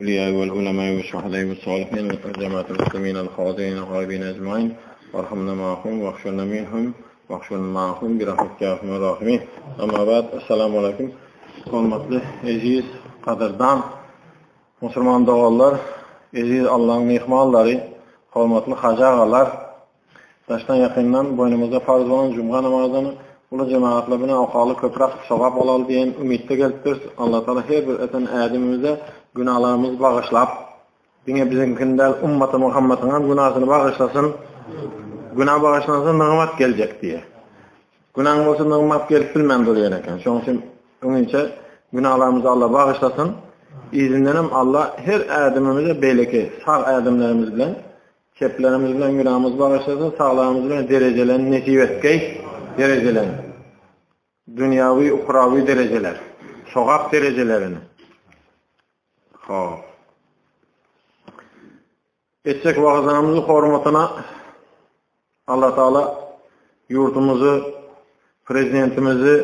الأولياء والعلماء والشهداء والصالحين وجماعة المسلمين الحاضرين الغائبين أجمعين وارحمنا معهم واغفرنا منهم واغفرنا معهم برحمتك يا أرحم الراحمين أما بعد السلام عليكم Hormatly, eziz, gadyrdan musulman doganlar, eziz Allahyň myhmanlary, hormatly hajy agalar, Daşdan ýakyndan boýnumyzda farz bolan jumga namazyny uly jemagatlar bilen okaly köpräk sogap alaly diýen umytda gelipdiris. Allatagala her bir eten ädimimize günalarymyzy bagyşlap, diňe biziňkini däl ummaty Muhammediň hem günasyny bagyşlasyn. Günä bagyşlansa nygmat geljek diýýär. Günaň bolsa nygmat gelip bilmän durýan eken. Şonuň üçin öňinçä günalarymyzy Alla bagyşlasyn. Yzyndanam Alla her ädimimize beýleki sag ädimlerimiz bilen Çeplerimiz bilen günämizi bagyşlasyn, saglarymyz bilen derejelerini nesip etgeý, derejelerini. Dünýawi, uhrawi derejeler. Sogap derejelerini. Hop. Etjek wagyzlarymyzy hormatyna Allah Taala ýurdumyzy, prezidentimizi,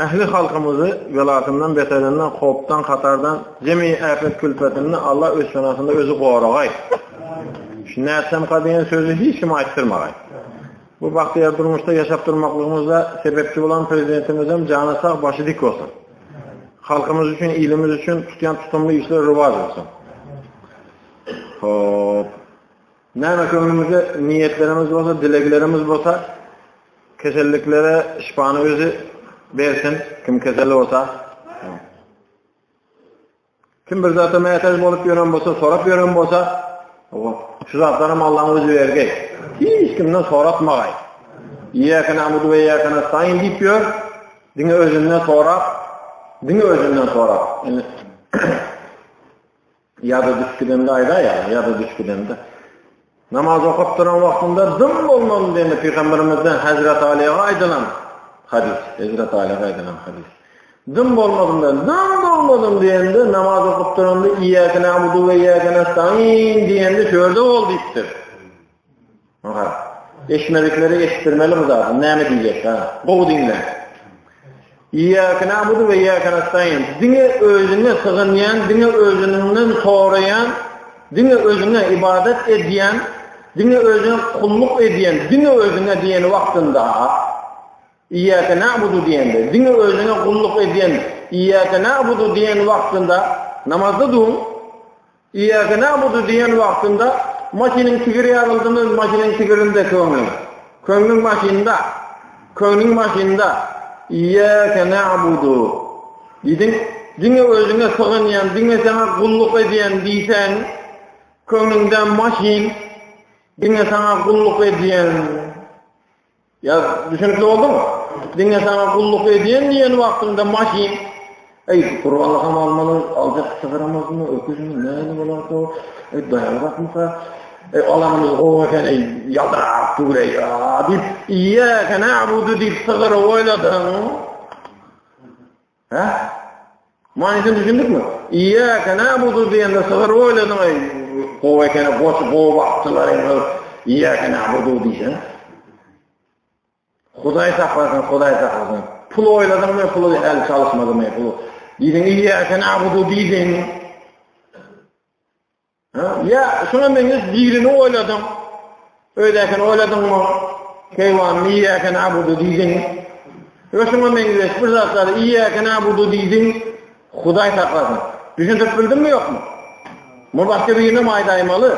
ähli halkymyzy belasyndan, beterinden, howpdan, hatardan, jemi äpet-külpetinden Allah öz penasynda özi goragaý. Şu nätsemka diýen sözi hiç kime aýtdyrmagaý. Bu bagtyýar durmuşda ýaşap durmaklygymyzda sebäpçi bolan prezidentimizem jany sag, başy dik bolsun. Halkymyz üçin, ilimiz üçin tutýan tutumly işleri rowaç bolsun. Hop. Näme köňlümizde niýetlerimiz bolsa, dileglerimiz bolsa, keselliklere şypany özi bersin, kim kesel bolsa. Kim bir zata mätäç bolup ýören bolsa, sorap ýören bolsa, şu zatlaram Allaň özi bergeý. Hiç kimden soratmagaý. Iyyâke na'budu we iyyâke nestaîn diýip ýör, diňe özünden sorap, diňe özünden sorap. Ýa-da düş gidende aýdaýar, ýa-da düş gidende. Namaz okap duran wagtynda dym bolmaly diýende pygamberimizden Hezreti Alyga aýdylan hadys, Hezreti Alyga aýdylan hadys. Dym bolmadym diýende, dym bolmadym diýende namaz okap duranda Iyyake na'budu we iyyake nestaîn diýende şu ýerde bol diýipdir. Aha. Eşitmedikleri eşitdirmeli bu zady. Näme diýjek ha? Gowy diňle. Iyyake na'budu we iyyake nestaîn. Diňe özüňe sygynýan, diňe özüňden soraýan, diňe özüňe ibadat edýän, diňe özüňe kulluk edýän, diňe özüňe diýen wagtynda Iyyake na'budu diýende, diňe özüňe gulluk edýän Iyyake na'budu diýen wagtynda namazda duň, Iýýäke na'budu diýen wagtynda maşynyň tigiri ýaryldymy, maşynyň tigirinde köňlüň. Köňlüň maşynda. Köňlüň maşynda. Iýýäke na'budu diýdiň. Diňe özüňe sygynýan, diňe saňa gulluk edýän diýseň, köňlüňde maşyn, diňe saňa gulluk edýän. Ýa düşünikli boldumy? Diňe saňa gulluk edýän diýen wagtyňda maşyn Eý, gurbanlykam almaly, aljak sygyramyzmy, öküzmi, näme bolarka, eý, daýawrakmyka, eý, alanymyz gowy eken, eý, ýaldyrap dur, eý, a diýip, Iýýäke na'budu diýip sygyry oýladyň. Hä? Manysyny düşündikmi? Iýýäke na'budu diýende sygyr oýladyň, eý, gowy ekeni, goçy gowy bakdylar, eý, iýýäke na'budu diýseň. Hudaý saklasyn, Hudaý saklasyn. Pul oýladyňmy, puly el çalyşmadymy, pul. Diýdiň, iýýäke na'budu diýdiň. Ha? Ýa şuňa meňzeş birini oýladyň. Öýdäkini oýladyňmy? Keýwanyny iýýäke na'budu diýdiň. We şuňa meňzeş bir zatlary iýýäke na'budu diýdiň. Hudaý saklasyn. Düşündirip bildimmi ýokmy? Muny başga birine aýdaýmaly.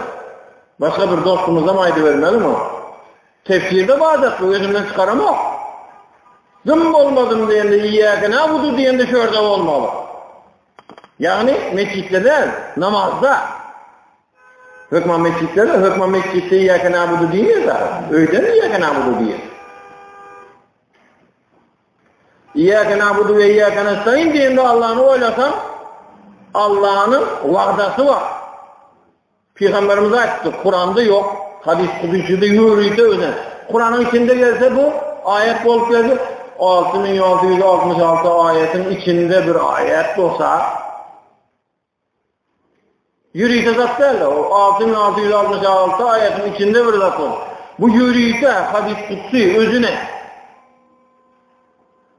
Başga bir dostumyzam aýdybermeli muny. Tefsirde bardak bu özümden çykaramok. Dym bolmadym diýende iýýäke na'budu diýende şu ýerde bolmaly. Ýagny mesjitde däl, namazda. Hökman mesjitde de, hökman mesjitde iýýäke na'budu diýmeýär zaten. Öýden iýýäke na'budu diýýär. Iýýäke na'budu we iýýäke nestaîn diýende Allahny oýlasaň, Allahnyň wagdasy bar. Pygamberimiz aýtdy, Kuranda ýok, hadys kudüside ýörite öne. Kuranyň içinde gelse bu aýat bolup gelse 6666 aýatyň içinde bir aýat bolsa ýörite zat däl, o 6666 aýatyň içinde bir zat bol. Bu ýörite hadys kudüsi özüne.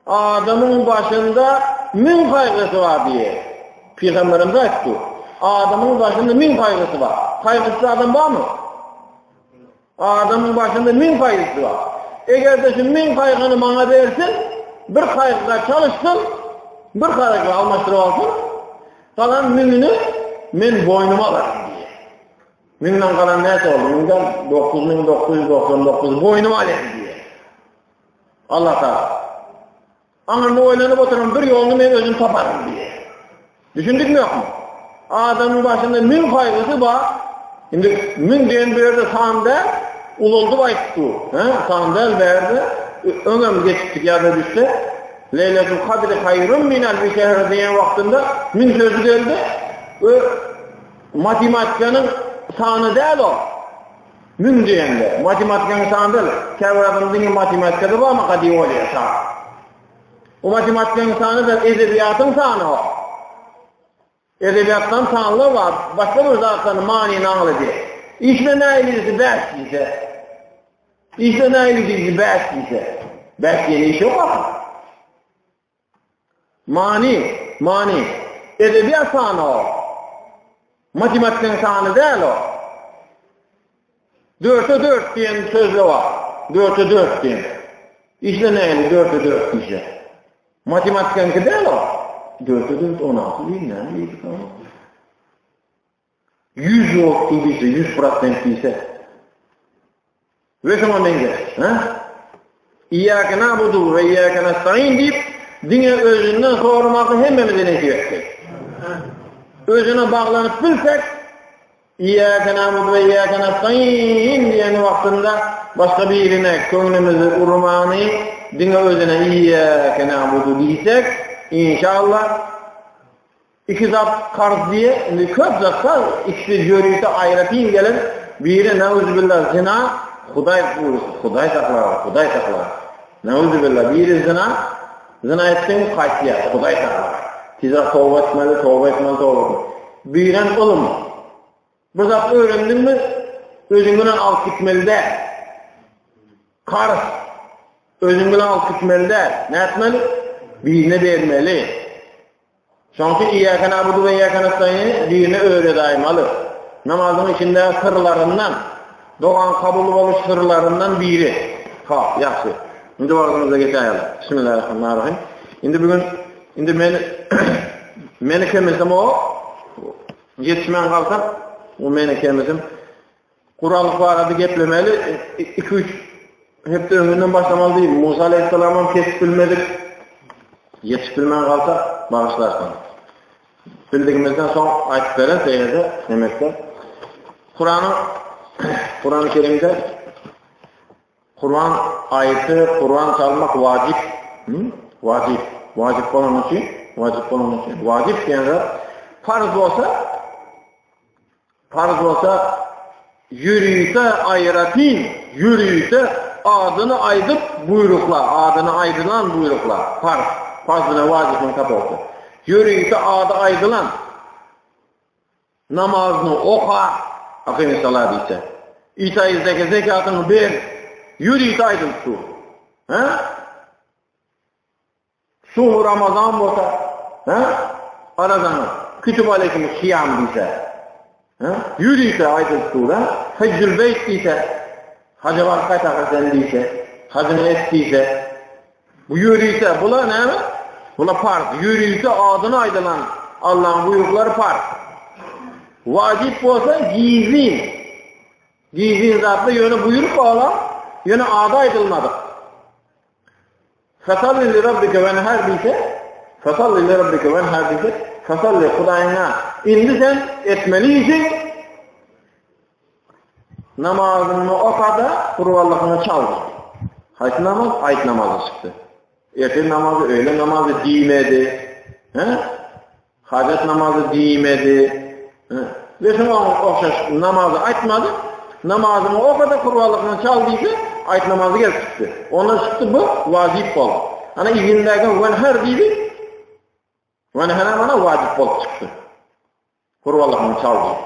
Adamyň başynda müň gaýgysy bar diýýär. Pygamberimiz aýtdy. Adamyň başynda müň gaýgysy bar. Gaýgysyz adam barmy? Adamyň başynda müň gaýgysy bar. Eger-de şu müň gaýgyny maňa bersin, bir gaýgyga çalyşsyn, bir gaýgyga almaşdyryp alsyn, galan müňüni men boýnuma alaryn diýýär. Müňden galan näçe boldy? Müňden 9999 boýnuma alýan diýýär. Allah Taala. Aňyrda oýlanyp oturan bir ýoluny men özüm taparyn diýýär. Düşündikmi ýokmy? Adamyň başynda müň gaýgysy bar. Indi müň diýen bu ýerde san däl, ulaldyp aýdyp dur. Hä? San däl bärde. Öňem geçipdik ýa-da düşse, Leýletul Kadri haýrun min alfi şehr diýen wagtynda müň sözi geldi. We matematikanyň sany däl o. Müň diýende, matematikanyň sany däl. Käbir adam diňe matematikada barmyka diýip oýlaýar san. O matematikanyň sany däl, edebiýatyň sany o. Edebiýatdan sanlar bar, başga bir zatlaryň manyny aňladýar. Işle nähili bäş diýse. Işle nähili diýse bäş diýse. Bäş diýen iş ýok ahyr. Many, many. Edebiýat sany o. Matematikanyň sany däl o. Dörte dört diýen sözde bar. Dörte dört diýen. Işle nähili dörte dört diýse. Matematikanyňky däl o. Dörte dört 16 diýen näme diýdik o? 100 bolupdy diýse, 100% diýse. We şoňa meňzeş, hä? Iýýäke na'budu we iýýäke nestaîn diýip, diňe özünden soramagy hemmämize nesip etdi. Özüne baglanyp bilsek, Iýýäke na'budu we iýýäke nestaîn diýen wagtynda başga birine köňlümizi urmany, diňe özüne Iýýäke na'budu diýsek, inşallah Iki zat karz diýe, indi köp zat bar, ikisi ýörite aýratyn gelen, biri nauzubilla zina, Hudaý gorusyn, Hudaý saklasyn, Hudaý saklasyn. Nauzubilla, biri zina, zina etseň gaýtýar, Hudaý saklasyn. Tizräk toba etmeli, toba etmeli, toba etmeli. Birem ylym. Bir zat öwrendiňmi, özüň bilen alyp gitmeli däl. Karz. Özüň bilen alyp gitmeli däl. Nätmeli? Birine bermeli. Şonuň üçin Iýýäke na'budu we iýýäke nestaîni birine öwredaýmaly. Namazyň içindäki syrlaryndan, dogaň kabul boluş syrlaryndan biri. Ha, ýagşy. Indi wagtymyza geçäýeli. Bismillahirrahmanirrahim. Indi bu gün indi men meni kemisim o ýetişmän galsak, o meni kemisim. Gurallyk barada geplemeli, iki-üç hepde öňünden başlamaly diýip, Musa aleýhissalamam kesip bilmedik. Ýetişip bilmän galsak, bagyşlarsyňyz. Bildigimizden soň aýdyp bereris eger-de neme etse. Kuranyň Kurany Kerimde Kurban aýyty, kurban çalmak wajyp. Hmm? Wajyp. Wajyp bolany üçin, wajyp bolany üçin. Wajyp diýen zat farz bolsa Parz bolsa ýörite aýratyn ýörite adyny aýdyp buýruklar, adyny aýdylan buýruklar, parz, parz bilen wajybyň tapawudy. Ýörite ady aýdylan namazyny oka, akymy salat diýse. Itaý zeke zekatyňy ber, ýörite aýdylyp dur. Hä? Sumy Ramazan bolsa, hä? Arazaňy, kütüp aleýkumus syýam diýse, hä? Ýörite aýdylyp dur, hä? Hejjül beýt diýse, haja baryp gaýt ahyr sen diýse, hajyňy et diýse. Bu ýörite, bular näme? Bular parz. Ýörite adyny aýdylan Allahyň buýruklary parz. Wajyp bolsa gizlin. Gizlin zatda ýöne buýruk bolan, ýöne ady aýdylmadyk. Fesalli li rabbike wenher diýse, Fesalli li rabbike wenher diýse, fesalli Hudaýyňa indi sen etmeli işiň namazyňy oka-da gurbanlygyňy çal diýdi. Haýsy namaz? Aýt namazy çykdy. Ertir namazy, öýle namazy diýmedi. He? Hajat namazy diýmedi. We şuňa ogşaş namazy aýtmady. Namazyňy oka-da gurbanlygyňy çal diýse, aýt namazy gelip çykdy. Ondan çykdy bu wajyp boldy. Ana yzyndaky wenher diýdi. Wenher mana wajyp bolup çykdy. Gurbanlygyňy çal diýdi.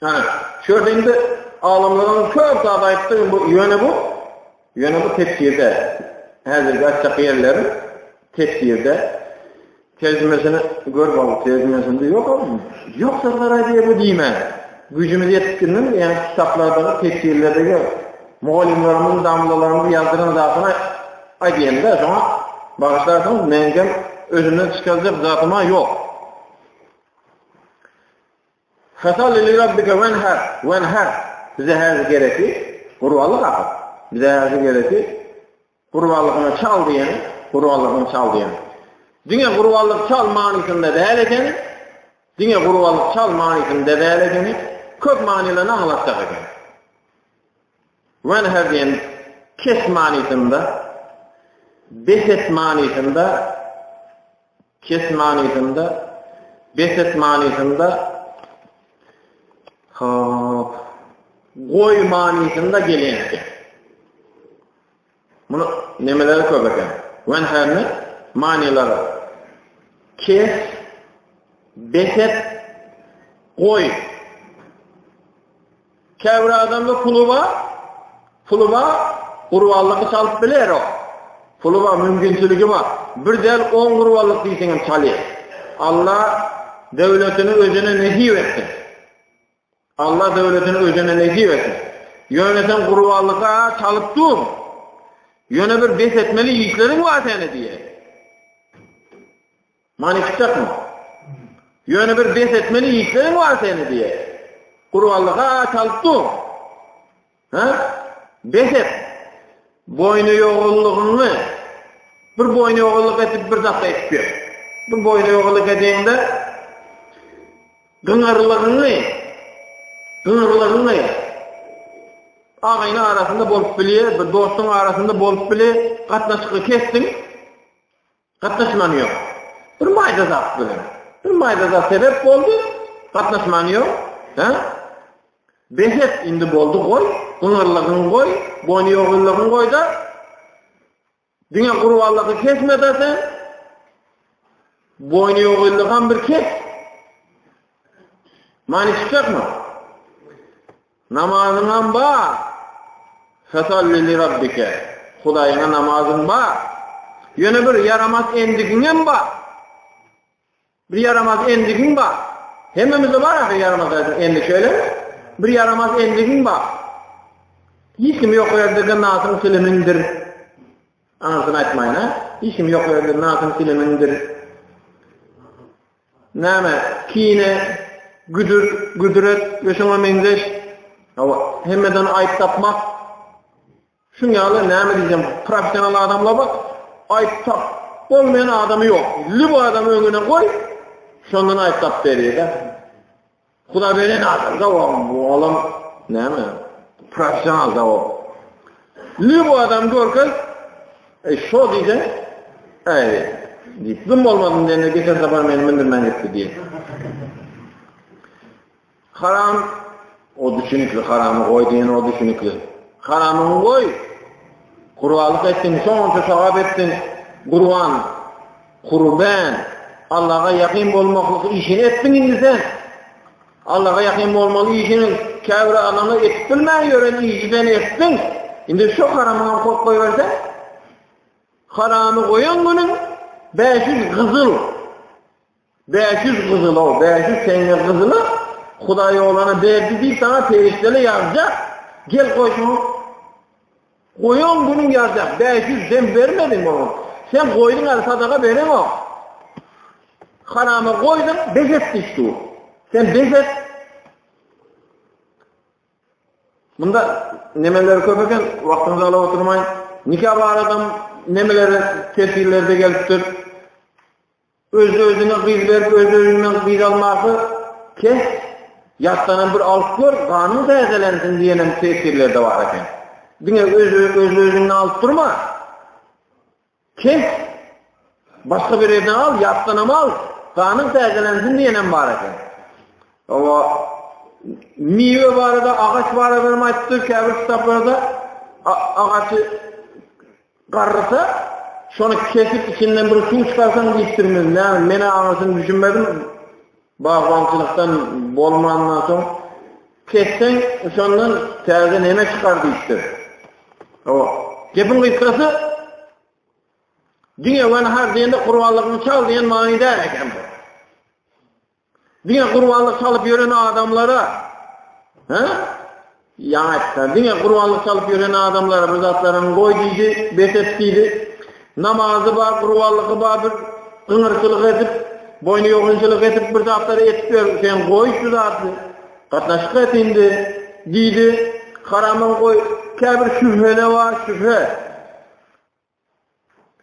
Ana, şu ýerde indi alymlaryň köp zat aýtdy, bu ýöne bu ýöne bu tefsirde. Häzirki aýtjak ýerlerim tefsirde. Terjimesini görüp alyp, terjimesinde ýok onuň. Ýok sözler aýdýar bu diýme. Güýjümiz ýetip gitmedi, ýa kitaplardaky tefsirlerdegi mugallymlarymyzyň, damlalarymyzyň ýazdyran zadyny aýdýan-da, şoňa bagyşlarsyňyz, meniňkem özümden çykarjak zadym-a ýok. Fesalli li rabbike wenher, wenher. Bize häzir gereki gurbanlyk ahyr. Bize häzir gereki Gurbanlygyňy çal diýen, gurbanlygyňy çal diýen. Diňe gurbanlyk çal manysynda däl ekeni, diňe gurbanlyk çal manysynda däl ekeni, köp manylaryny aňlatjak eken. Wenher diýen kes manysynda, bes et manysynda, kes manysynda, bes et manysynda, hop, goý manysynda gelýän eken. Muny nemeleri köp eken. Wenherni manylary. Kes, bes et, goý. Käbir adamda puly bar, puly bar, gurbanlygy çalyp biler o. Puly bar, mümkinçiligi bar. Bir däl on gurbanlyk diýseňem çalýar. Allah döwletini özüne nesip etsin. Allah döwletini özüne nesip etsin. Ýöne sen gurbanlyga çalyp dur. Ýöne bir bes etmeli işleriň bar seni diýe. Many çykjakmy? Ýöne bir bes etmeli işleriň bar seni diýe. Gurbanlyga çalyp dur. Ha? Bes et. Boýny ýogynlygyňy bir boýny ýogynlyk edip bir zat edip ýör. Bir boýny ýogynlyk edeňde gyňyrlygyňy gyňyrlygyňy agaýny arasynda bolup bilýär, bir dostuň arasynda bolup bilýär, gatnaşygy kesdiň. Gatnaşmany ýok. Bir maýda zat bilen. Bir maýda zat sebäp boldy, gatnaşmany ýok. Hä? Bes et, indi boldy goý, gyňyrlygyňy goý, boýnuýogynlygyňy goý-da, diňe gurbanlygy kesme-de sen, boýnuýogynlygam bir kes. Many çykjakmy? Namazyňam bar. Fesalli li rabbike. Hudaýyňa namazyň bar. Ýöne bir ýaramaz endigiňem bar. Bir ýaramaz endigiň bar. Hemmemizde bar ahyry ýaramaz endik şeýlemi? Bir ýaramaz endigiň bar. Hiç kim ýok ýerde nasyň silimiňdir. Aňyrsyny aýtmaýyn, ha? Hiç kim ýok ýerde nasyň silimiňdir. Näme, kine, güdür, güdüret we şuňa meňzeş, hawa, hemmeden aýyp tapmak, şuň ýaly näme diýsem, professional adamlar bar, aýyp tap bolmaýan adamy ýok. Lüb adamy öňüne goý, şondan aýyp tap berýär-de. Huda beren adam da o, bu olam näme? Professional da o. Lüb adam görkez, e şo diýseň, eý, diýip, zym bolmadym diýende geçen sapar meni mündirmän gitdi diýip. Haram, o düşünikli, haramy goý diýen o düşünikli. Haramyňy goý, gurbanlyk etdiň, şonça sogap etdiň, gurban, Kurban, Allaha ýakyn bolmaklyk işini etdiň indi sen. Allaha ýakyn bolmaly işini käbir adamlar edip bilmän ýören işi sen etdiň. Indi şo haramyňam goýup goýberseň, haramy goýan günüň 500 gyzyl, 500 gyzyl-ow, 500 teňňe gyzyly Hudaý oglana berdi diýip saňa perişdeler ýazjak. Gel goý şuny. Goýan günüň ýazjak 500 sen bermediň oňa. Sen goýduň äli sadaka bereňok. Harama goýduň bes et diýip dur. Sen bes et. Munda nemeler köp eken, wagtyňyzy alyp oturmaýyn. Nika barada nemeler tefsirlerde gelipdir. Öz-özüne gyz berip, öz-özünden gyz almagy kes, ýatdanam bir alyp gör, ganyň täzelensin diýenem tesirler-de bar eken. Diňe öz-özünden alyp durma. Kes, başga bir ýerden al, ýatdanam al, ganyň täzelensin diýenem bar eken. Hawa, miwe barada, agaç barada hem aýtdy, käbir kitaplarda agaçy Garrysa, şony kesip içinden bir suw çykarsaň diýipdirmiz, näme, men-ä aňyrsyny düşünmedim, bagbançylykdan bolmandan soň, kesseň şondan täze neme çykar diýipdir. Hawa, gepiň gysgasy, Diňe wenhar diýende gurbanlygyňy çal diýen many däl eken bu. Diňe gurbanlyk çalyp ýören adamlara, hä? Ýaňy aýtdylar, diňe gurbanlyk çalyp ýören adamlara bir zatlaryňy goý diýdi, bes et diýdi. Namazy bar, gurbanlygy bar, bir gyňyrçylyk edip, boýny ýogynçylyk edip bir zatlary edip ýör, sen goý şu zady, gatnaşyk et indi diýdi. Haramyňy goý, käbir şübhele bar, şübhe.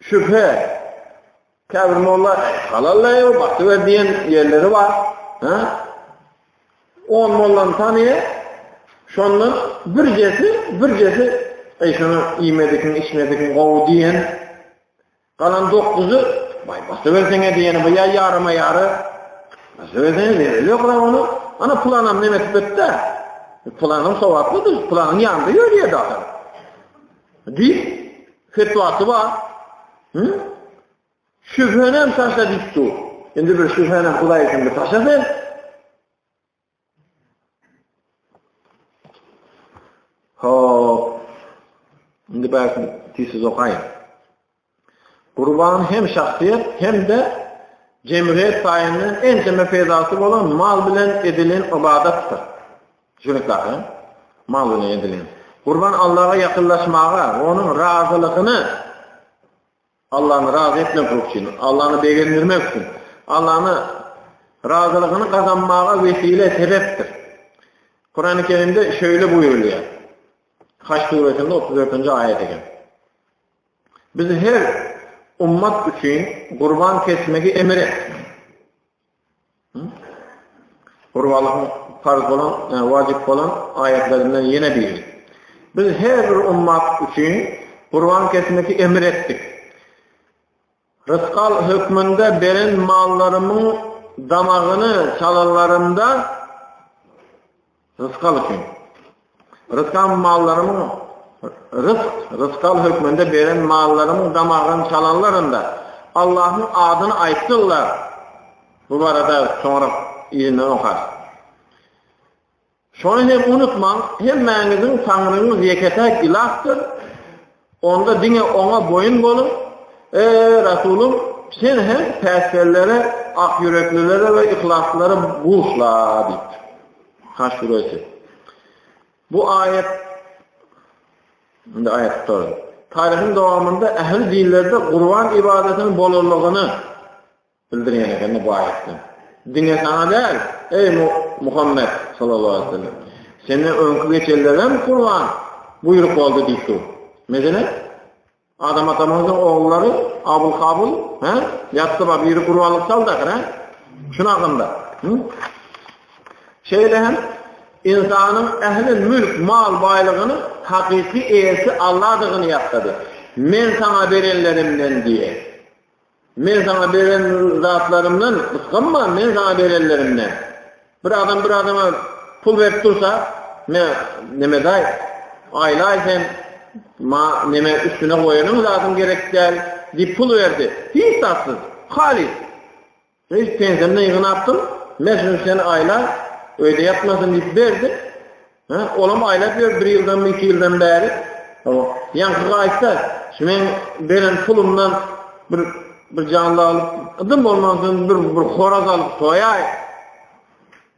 Şübhe. Käbir molla halal-laý o basyber diýen ýerleri bar. Ha? On mollany tanyýar. Şondan birjesi, birjesi eý şuny iýmedikiň, içmedikiň gowy diýen. Galan dokuzy baý basyberseňe diýeni bu ýa ýaryma ýary. Basyberseňe zereli ýok ony. Ana pylanam neme etip etdi. Pylanyň sowatlydyr, pylanyň ýanynda ýörýär ahyr. Diýip, fetwasy bar. Hı? Şübhenem taşla diýip dur. Indi bir şübhenem Hudaý üçin bir taşla sen. Hop. Indi bärsin tisiz okaýyn. Gurban hem şahsyýet hem-de jemgyýet taýyndan ençeme peýdasy bolan mal bilen edilen ybadatdyr. Düşünip ahyryn? Mal bilen edilen. Gurban Allaha ýakynlaşmaga, onuň razylygyny Allany razy etmek üçin, Allany begendirmek üçin, Allany razylygyny gazanmaga wesile, sebepdir. Kurany Kerimde şeýle buýrulýar. Haç suresinde 34-nji aýat eken. Biz her ummat üçin gurban kesmegi emir etdik. Gurbanlygyň farz bolan, wajyp bolan aýatlaryndan ýene biri. Biz her bir ummat üçin gurban kesmegi emir etdik. Rysgal hökmünde beren mallarymyň damagyny çalanlarynda Rysgal üçin. Rysgal mallarymyň rysk, rysgal hökmünde beren mallarymyň damagyny çalanlarynda Allahyň adyny aýtdyrlar. Bu barada soňra yzyndan okarys. Şony hem unutmaň, hemmäňiziň Taňryňyz ýeke-täk Ylahdyr. Onda diňe Oňa boýun boluň. Eý, Resulym, sen hem päsgellere, akýüreklilere we yhlaslylara buşla diýipdir. Haş süresi. Bu aýat Indi aýat gutardy. Taryhyň dowamynda ähli dinlerde gurban ibadatynyň bolanlygyny Bildirýän ekeni bu aýatda. Diňe saňa däl, eý Muhammet sallallahu aleýhi we sellem. Senden öňki geçenlerem gurban buýruk boldy diýip dur. Meselem, Adam atamyzyň ogullary Abul Kabul, hä? Ýatdy bar, biri gurbanlyk çaldy ahyr, hä? Şuny hakynda. Şeýle hem ynsanyň ähli mülk, mal baýlygynyň hakyky eýesi Alladygyny ýatlady. Men saňa berenlerimden diýe. Men saňa beren zatlarymdan gysganma, men saňa berenlerimden. Bir adam bir adama pul berip dursa, me nemedaý, aýlaý sen, ma neme üstüne goýanyň zadyň gerek däl diýip pul berdi. Hiç zatsyz, halys. Hiç pensiýamdan ýygnapdym, men şuny sen aýla, öýde ýatmasyn diýip berdi. Hä, olam aýlap ýör bir ýyldanmy, iki ýyldan bäri. Hawa, ýaňky gaýtsa, şu meň beren pulumdan bir bir janly alyp, dym bolmansoň bir bir horaz alyp soýaý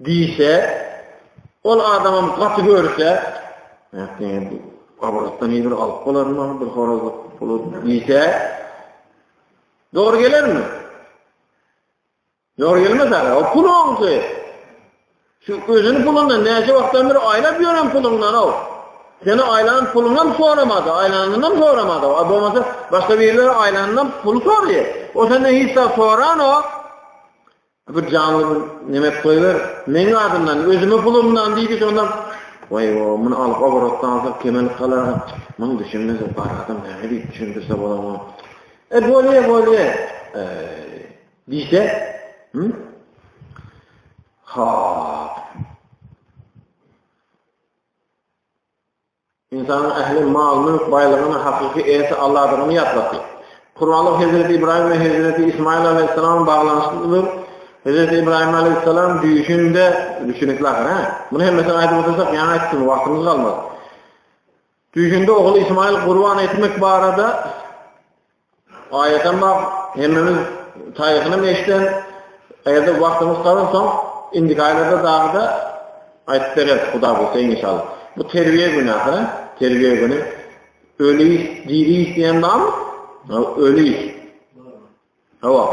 diýse, ol adamam gaty görse, Gabartdan bir alyp bolarmy, bir horaz puly diýse, dogry gelermi? Dogry gelmez aga, o pul oňky. Şu özüni pulundan näçe wagtdan beri aýlap ýören puluňdan o. Seni aýlan puluňam soramady, aýlanyndan soramady. A bolmasa başga birileri aýlanyndan pul soraýar. O senden hiç zat soranok. Bir janly bir neme goýber. Meň adymdan, özümi pulumdan diýdi şondan. Waý, o muny alyp oborotdan alsak kemelip galar. Muny düşünmez o bar adam näme diýip düşündirse bolar. E bolýa, bolýa. Diýse, hü? Hop. Ynsanyň ähli mal-mülk baýlygynyň hakyky eýesi Allahdygyny ýatlatdy. Kurbanlyk Hezreti Ybraýym we Hezreti Ismaýyl alaýhyssalamyň baglanyşyklydyr. Hezreti Ybraýym alaýhyssalam düýşünde, düşünikli ahyr, hä? Muny hemmesini aýdyp otursak, ýaňy aýtdym, wagtymyz galmaz. Düýşünde ogly Ismaýyl gurban etmek barada. Aýatam bar, hemmemiz taryhynam eşiden. Eger-de wagtymyz galansoň, indiki aýlarda dagy-da aýdyp bereris, Huda buýursa, inşallah. Bu terbiýe güni ahyry, terbiýe güni. Öli, diri diýen barmy? Öli. Hawa.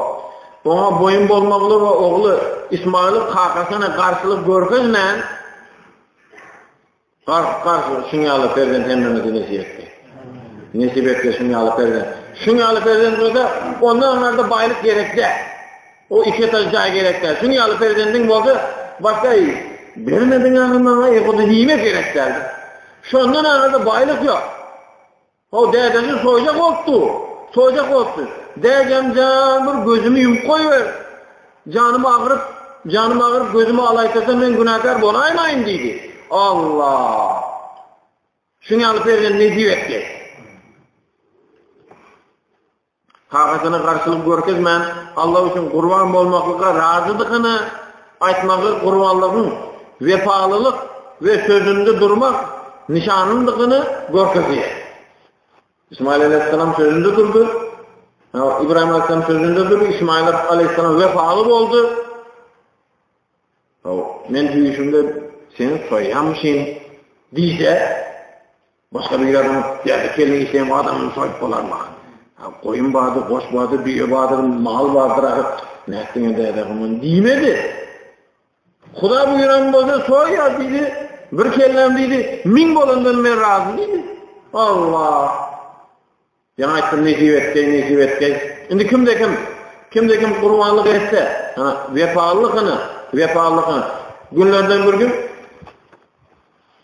Oňa boýun bolmaklygy we ogly Ismaýyly kakasyna garşylyk görkezmän, Gark gark şuň ýaly perzent hemmämize nesip etdi. Nesip etdi şuň ýaly perzent. Şuň ýaly perzent bolsa, ondan aňarda baýlyk gerek däl. O iki etaj jaý gerek däl. Şuň ýaly perzendiň bolsa, başga bermediň aňy maňa, e, bu diýmek gerek däl. Şondan aňarda baýlyk ýok. Ho, dädesi soýjak bolupdy. Soýjak bolupdy. Dädem jan, bir gözümi ýumup goýber. Janym agyryp, janym agyryp gözümi alaýsasam men günäkär bolaýmaýyn diýdi. Allah! Şuň ýaly perzent nesip etdi. Kakasyna garşylyk görkezmän, Allah üçin gurban bolmaklyga razydygyny aýtmagy gurbanlygyň wepalylyk we sözünde durmak nyşanydygyny görkezýär. Ismail aleýhissalam sözünde durdy. Ibrahim aleýhissalam sözünde durdy. Ismail aleýhissalam wepaly boldy. Men düýşümde seni soýýarmyşyn diýse, Başga bir adam ýa-da kelin işleýän adamyny soýup bolarmy? Goýun bardyr, goş bardyr, düýe bardyr, mal bardyr ahyr. Nätdiň däde muny diýmedi. Huda buýran bolsa soýýar diýdi. Bir kellem diýdi, miň bolandan men razy diýdi. Allah! Ýaňy aýtdym nesip etgeý, nesip etgeý. Indi kimde kim, kimde kim gurbanlyk etse, ha, wepalylyk hany, wepalylyk hany. Günlerden bir gün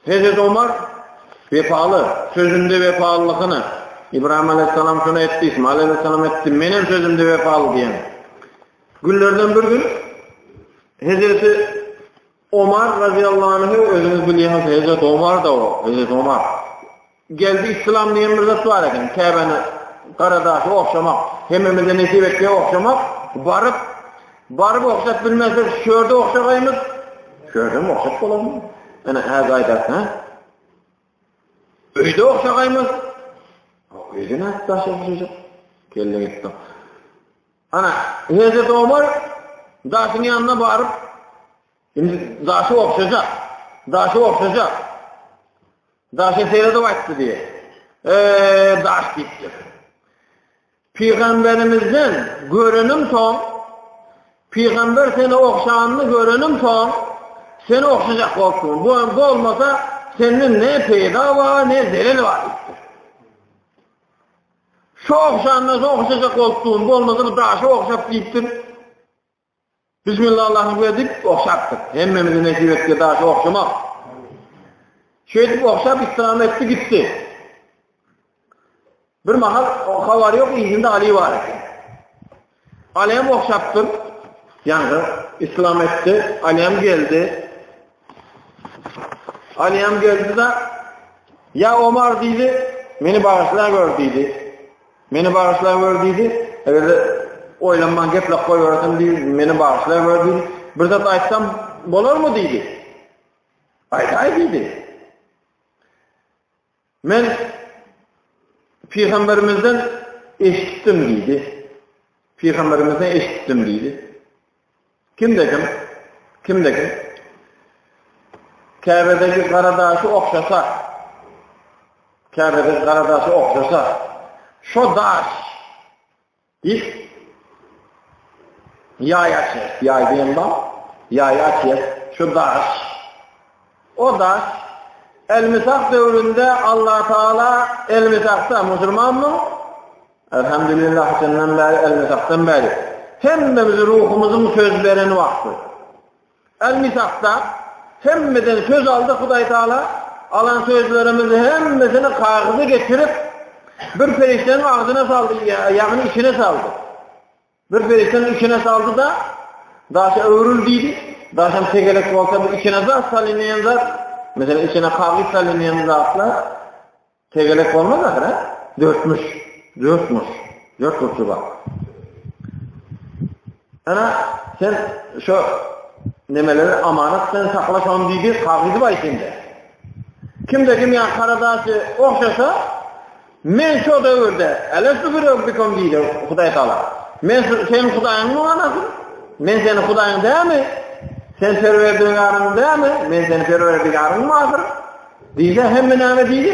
Hezreti Omar wepaly, sözünde wepalylyk hany. Ibrahim aleyhisselam şunu etdi, İsmail aleyhisselam etdi, menem sözümde wepaly diýen. Günlerden bir gün Hezreti Omar razyýallahu anhu özüňiz bilýäňiz Hezreti Omar da o, Hezreti Omar. Geldi islam diýen bir zat bar eken, Käbäni gara daşy ogşamak, hemmemize nesip etgeý ogşamak, baryp, baryp ogşap bilmesek şu ýerde ogşagaýmyz, şu ýerdem ogşap bolarmy? Ene häzir aýdarsyň hä? Öýde ogşagaýmyz. Öýde nädip daş ogşajak? Kelle gitdi. Ana, Hezreti Omar daşyň ýanyna baryp, indi daşy ogşajak, daşy ogşajak. Daşa seredip aýtdy diýýär. Eee, daş diýipdir. Pygamberimizden görenim soň, pygamber seni ogşanyny görenim soň, seni ogşajak bolupdym. Bu bolmasa, senden ne peýda bar, ne zelel bar diýipdir. Şu ogşandan soň ogşajak bolup durun, bolmasa bu daşy ogşap diýipdir. Bismillah Allahu Ekber diýip ogşapdyr. Hemmemize nesip etdi daşy ogşamak. Şeýdip ogşap islam etdi gitdi. Bir mahal habar ýok yzynda Ali bar eken. Ali hem ogşapdyr. Ýaňky islam etdi. Ali hem geldi. Ali hem geldi da Ya Omar diýdi, meni bagyşla gör diýdi. Meni bagyşla gör diýdi. Eger-de oýlanman geplek goýbersem diýdi, meni bagyşla gör diýdi. Bir zat aýtsam bolarmy diýdi. Aýdaý diýdi. Men Pygamberimizden eşitdim diýdi. Pygamberimizden eşitdim diýdi. Kimde kim, kimde kim Käbedeki gara daşy ogşasa, Käbedeki gara daşy ogşasa, şo daş diýip ýaý açýar. Ýaý diýen bar. Ýaý açýar. Şu daş. O daş El-Misak döwründe Allah Taala El-Misakda musulmanmyň? Elhamdülillah haçandan bäri El-Misakdan bäri hemmemizi ruhumyzyň söz beren wagty. El-Misakda hemmeden söz aldy Hudaý Taala, alan sözlerimizi hemmesini kagyza geçirip bir perişdäniň agzyna saldy, ýagny içine saldy. Bir perişdäniň içine saldy-da, daşa öwrül diýdi. Daşam tegelek bolsa bu içine zat salynýan zat, meselem içine kagyz salynýan zatlar Tegelek bolmaz ahyr a? Dörtmüş. Dörtmüş. Dört burçy bar. Ana, sen şo nemeleri amanat sen sakla şony diýdi, kagyzy bar içinde. Kimde kim ýa kara daşy ogşasa, Men şo döwürde, Elestu bi Rabbikum diýdi Hudaý Tagala. Men seniň Hudaýyňmy anasy? Men seniň Hudaýyň dälmi? Sen Perwerdigaryň dälmi? Men seniň Perwerdigaryňmy ahyr? Diýse hemme näme diýdi?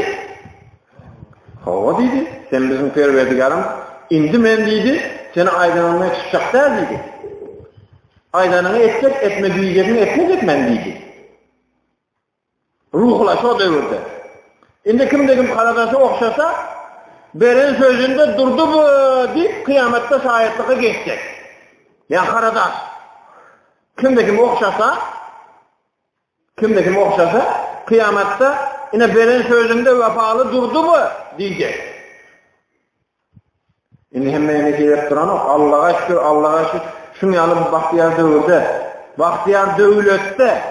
Hawa diýdi, sen biziň Perwerdigarym. Indi men diýdi, seni aýdanyňdan çykjak däl diýdi. Aýdanyňy etjek, etme diýjegiňi etmejek men diýdi. Ruhla şo döwürde. Indi kimde-kim garadaşa ogşasa, beren sözünde durdy bu diýip, kyýamatda şaýatlyga geçjek. Ýa garadaş. Kimde-kim ogşasa, kimde-kim ogşasa, kyýamatda ine beren sözünde wepaly durdy bu diýjek. Indi hemme nesip edip duranok. Allaga şükür, Allaga şükür. Şuň ýaly bir bagtyýar döwürde, bagtyýar döwletde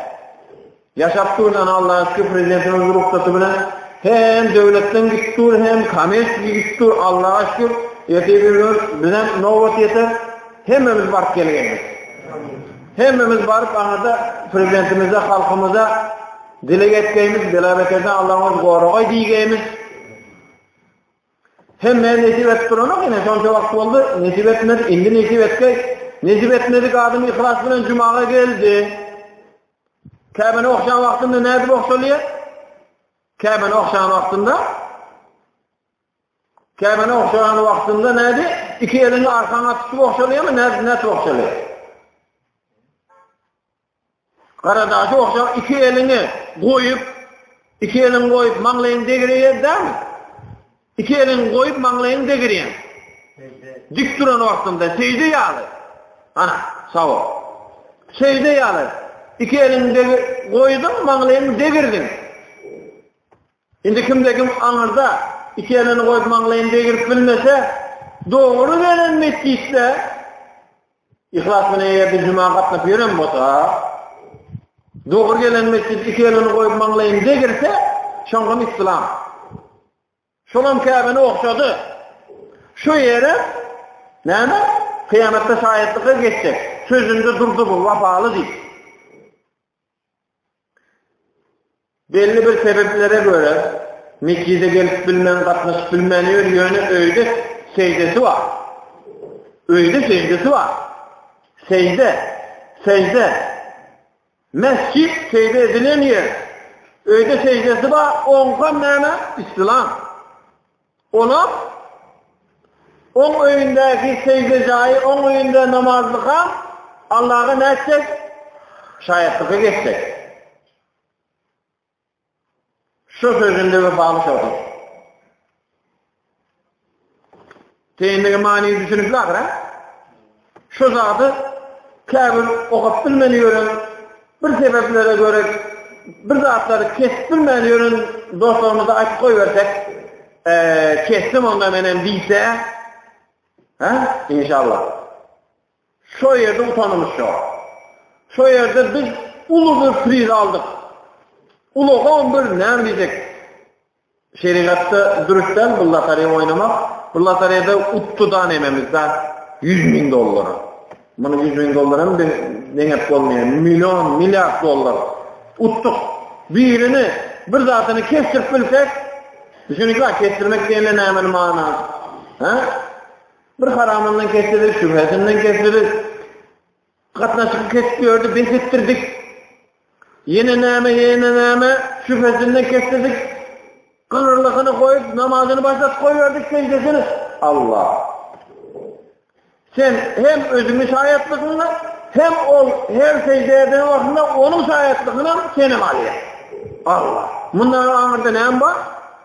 ýaşap durdan Allaga şükür prezidentimiz rugsaty bilen hem döwletden gidip dur, hem kommersiýa gidip dur. Allaga şükür. Erte bir gün bizem nobat ýeter. Hemmemiz baryp gelgenimiz. Hemmemiz baryp aňyrda prezidentimize, halkymyza dileg etgeýimiz, bela-beterden Allaň özi goragaý diýgeýimiz. Hemme nesip etip duranok ine şonça wagt boldy nesip etmedi indi nesip etgeý nesip etmedik adam yhlas bilen jumaga geldi Käbeni okşan wagtynda nädip okşalýar Käbeni okşan wagtynda Käbeni okşan wagtynda nädi iki eliňi arkaňa tutup okşalýarmy nädip nädip okşalýar Garadaşy ogşap iki eliňi goýup, iki eliňi goýup maňlaýyňy degirýär dämi? Iki eliňi goýup maňlaýyňy degirýäň. Dik duran wagtyňda sežde ýaly. Ana, sag bol. Sežde ýaly. Iki eliňi degir, goýduň, maňlaýyňy degirdiň. Indi kimde-kim aňyrda iki elini goýup maňlaýyny degirip bilmese, dogry gelen metjitde Yhlas bilen eger-de juma gatnap ýören bolsa, dogry gelen mesjide iki elini goýup maňlaýyny degirse, şoňam islam. Şolam Käbeni ogşady. Şu ýere näme? Kyýamatda şaýatlyga geçjek. Sözünde durdy bu, wepaly diýip. Belli bir sebeplere görä, metjide gelip bilmän, gatnaşyp bilmän ýör, ýöne öýde sejdesi bar. Öýde sejdesi bar. Sejde, sejde. Mesjit sejde edilen ýer. Öýde sejdesi bar, oňkam näme? Islam. Olam oň öýündäki sejde jaýy, oň öýünde namazlykam Allaha nätjek? Şaýatlyka geçjek. Şu sözünde wepaly şodur. Teýindigi many düşünipli ahyr, ha? Şu zady käbir okap bilmän ýören bir sebeplere göre bir zatlary kesip bilmän ýören dostlarymyza aýtyp goýbersek, kesdim onda menem diýse, ha, inşallah. Şo ýerde utanymyz şo. Şo ýerde biz uly bir priz aldyk. Ulagam bir näme diýsek, Şerigatda dürüst däl bu lotereýa oýnamak. Bu lotereýada utdy da nememizde 100 müň dollara. Muny 100 müň dollar hem deňep bolmaýar. Million, milliard dollar. Utduk. Birini bir zatyny kesdirip bilsek, düşünikli kesdirmek diýende näme manasy? Ha? Bir haramyndan kesdirdik, şübhesinden kesdirdik. Gatnaşygy kesip ýördi, bes etdirdik. Ýene näme, ýene näme, şübhesinden kesdirdik. Gyrlygyny goýup, namazyny başlatyp goýberdik, seždesini. Allah. Sen hem özüňi şaýatlygyňa, hem ol her sejde eden wagtynda onuň şaýatlygynam senem alýar. Allah. Mundan aňyrda näme bar?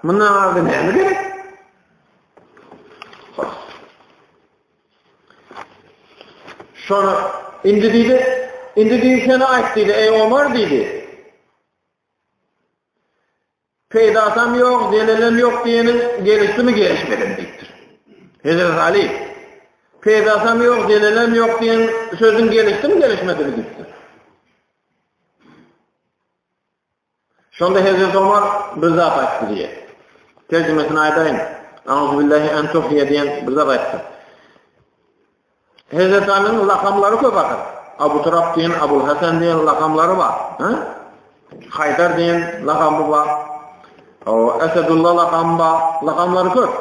Mundan aňyrda näme gerek? Şony indi diýdi, indi diýdi sen aýt diýdi, eý Omar diýdi. Peýdasam ýok, zelelem ýok diýeniň gelişdimi, gelişmedimi diýipdir. Hezret Ali, peýdasam ýok, zelelem ýok diýen sözüň gelişdimi, gelişmedimi diýipdir. Şonda Hezreti Omar bir zat aýtdy diýýär. Terjimesini aýdaýyn. Auzubillahi en tuhýa diýen bir zat aýtdy. Hezreti Alynyň lakamlary köp ahyr. Abu Turap diýen, Abul Hasan diýen lakamlary bar. Ha? Haýdar diýen lakamy bar. O Esedullah lakamy bar. Lakamlary köp.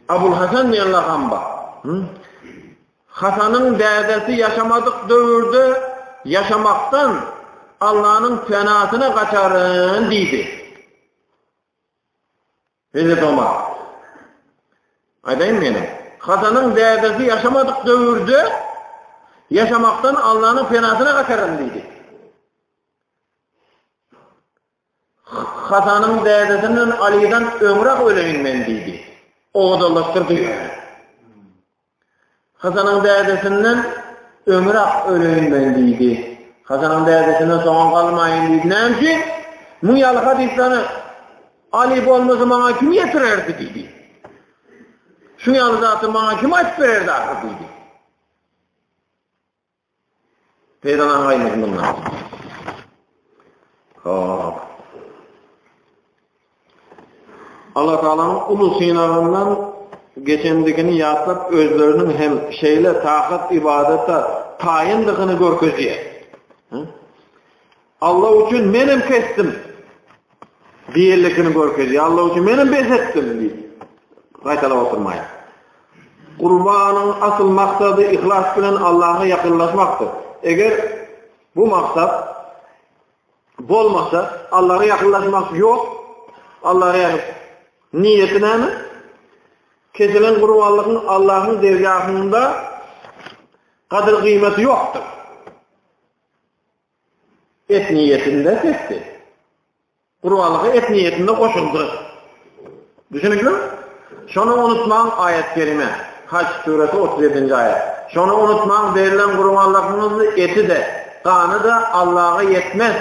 Abul Hasan diýen lakam bar. Hasanyň dädesi ýaşamadyk döwürde ýaşamakdan Allanyň penasyna gaçaryn diýdi. Hezreti Omar. Aýdaýyn meni. Hasanyň dädesi ýaşamadyk döwürde ýaşamakdan Allanyň penasyna gaçaryn diýdi. Hasanyň dädesinden Alydan öňräk öleýin men diýdi. Owadanlaşdyrdy ýöne. Hasanyň dädesinden öňräk öleýin men diýdi. Hasanyň dädesinden soňa galmaýyn diýdi. Näme üçin? Muň ýaly hadyslary Aly bolmasa maňa kim ýetirerdi diýdi. Şuň ýaly zady maňa kim aýdyp bererdi ahyr diýdi. Peýdalangaýmyz mundan. Hop. Allah Taalanyň uly synagyndan geçendigini ýatlap özleriniň hem şeýle takat ibadata taýyndygyny görkezýär. Allah üçin menem kesdim diýenlikini görkezýär. Allah üçin menem bes etdim diýip gaýtalap oturmaýar. Gurbanyň asyl maksady yhlas bilen Allaha ýakynlaşmakdyr. Eger bu maksat bolmasa, Allaha ýakynlaşmak ýok. Allaha ýakyn niýeti näme? Kesilen gurbanlygyň Allahyň dergahynda gadyr-gyýmaty ýokdur. Et niýetinde kesdi. Gurbanlyga et niýetinde goşuldy. Düşünikli? Şony unutmaň aýat-kerime. Haç suresi 37-nji aýat. Şony unutmaň berilen gurbanlygyňyzy eti-de, gany-da Allaha ýetmez.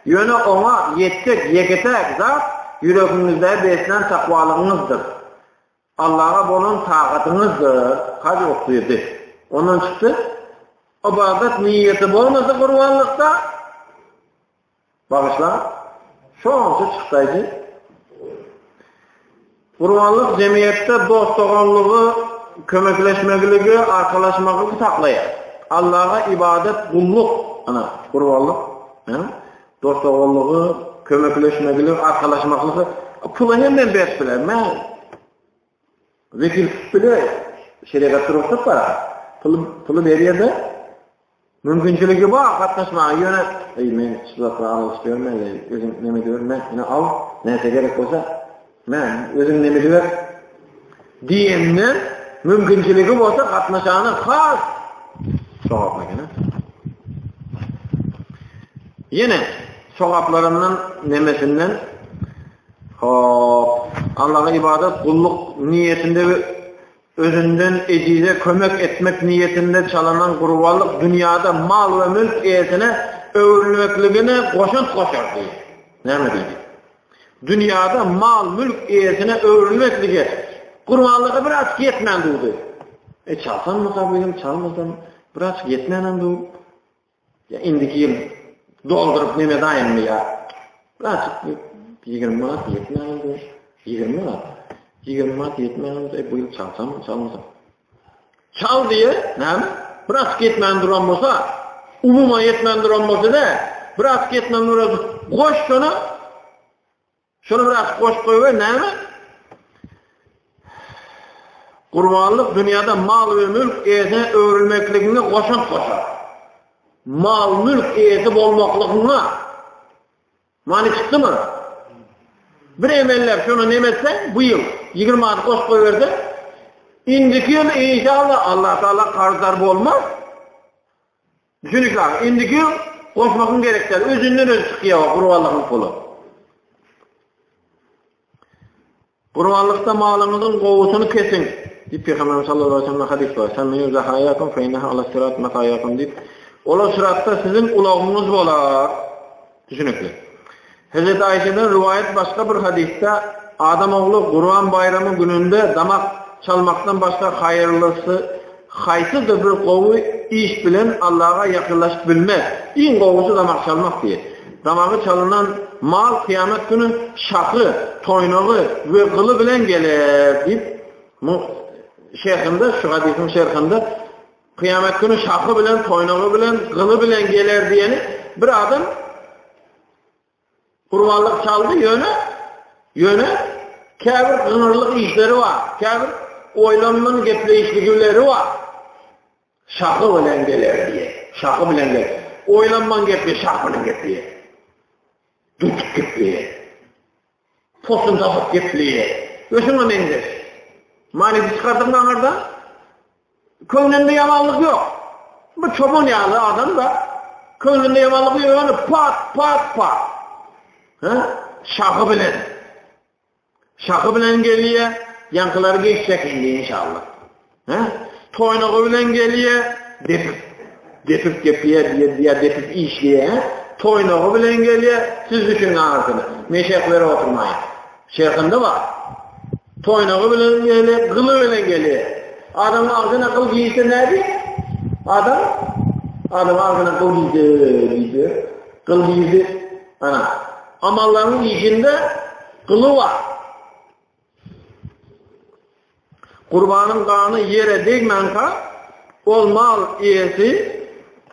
Ýöne oňa ýetjek ýeke-täk zat ýüregiňizde beslän takwalygyňyzdyr. Allaha bolan tagatyňyzdyr. Haj 37. Ondan çykdy. Ybadat niýeti bolmasa gurbanlykda Bagyşla, şonça çykdaýjy. Gurbanlyk jemgyýetde dost-doganlygy, kömekleşmegligi, arkalaşmaklygy saklaýar. Allaha ybadat, gulluk, ana, gurbanlyk, dost-doganlygy, kömekleşmegligi, arkalaşmaklygy pula hemem berip biler. Mä wekil tutup bile, şerigatda rugsat bar. Puly, puly berýär-de, Mümkinçiligi bar gatnaşmaga, ýöne eý men şu zatlara aralaşyp ýörmen, eý özüň neme ediber, me ine al, näçe gerek bolsa, me özüň neme ediber diýenden mümkinçiligi bolsa gatnaşany has sogaply eken. Ýene sogaplaryndan nemesinden hop Allaha ibadat gulluk niýetinde Özünden ejize kömek etmek niýetinde çalanan gurbanlyk dünýäde mal we mülk eýesine öwrülmekligine goşant goşar diýdi. Näme diýdi? Dünýäde mal-mülk eýesine öwrülmeklige gurbanlyga birazjyk ýetmän durdy. E çalsammyka bu ýyl, çalmasam birazjyk ýetmänem dur. Ýa indiki ýyl dolduryp neme daýynmy ýa? Birazjyk 20 manat ýetmän dur. 20 manat. 20 manat ýetmän dur. E, bu ýyl çalsam, çalmasam. Çal diýe, näme? Birazjyk ýetmän duran bolsa, umuman ýetmän duran bolsa da, birazjyk ýetmän duran goş şona. Şony biraz goşup goýber, näme? Gurbanlyk dünýäde mal we mülk eýesine öwrülmekligiňe goşant goşar. Mal-mülk eýesi bolmaklygyňa. Many çykdymy? Bir emelläp şony neme etseň, bu ýyl 20 manat goşup goýberseň, indiki ýyl inşallah Allah Taala karzdar bolmaz. Düşünikli, indiki ýyl goşmagyň gerek däl, özünden özi çykýar o gurbanlygyň puly. Gurbanlykda malyňyzyň gowusyny kesiň diýip Pygamberimiz sallallahu aleyhi ve sellem hadys bar. Semmiýu zahaýakum fe inneha ala sirat mataýakum diýip. Olar syratda siziň ulagyňyz bolar. Düşünikli. Hezreti Aýşeden riwaýat başga bir hadysda Adam ogly Gurban baýramy gününde damak çalmakdan başga haýyrlysy haýsydyr bir gowy iş bilen Allaha ýakynlaşyp bilmez. Iň gowusy damak çalmak diýýär. Damagy çalynan mal kyýamat güni şahy, toýnagy we gyly bilen geler diýip, muň şerhinde, şu hadysyň şerhinde kyýamat güni şahy bilen, toýnagy bilen, gyly bilen geler diýeni bir adam Gurbanlyk çaldy ýöne ýöne käbir gyňyrlyk işleri bar. Käbir. oýlanman gepleýişligileri bar. Şahy bilen geler diýe. Şahy bilen geler. Oýlanman gepleýär, şahy bilen gepleýär. Dürtüp gepleýär. Posun tapyp gepleýär. We şuňa meňzeş. Manysy çykardygyň aňyrda köňlünde ýamanlyk ýok. Bu çoban ýaly adam-da. Köňlünde ýamanlyk ýok, ýöne pat, pat, pat. Hä? Şahy bilen. Şahy bilen gelýä, ýaňkylary geçjek indi inşallah. Hä? Toýnagy bilen gelýä, depip, depip gepýä diýe, diýä depip işleýä, hä? Toýnagy bilen gelýä, siz düşüniň aňyrsyny. Men şerh berip oturmaýyn. Şerhinde bar. Toýnagy bilen gelýä, gyly bilen gelýä. Adamyň agzyna gyl girse nädip? Adam adamyň agzyna gyl girse diýse, gyl girdi. Ana, amallaryň işinde gyly bar. Gurbanyň gany ýere degmänka, ol mal eýesi,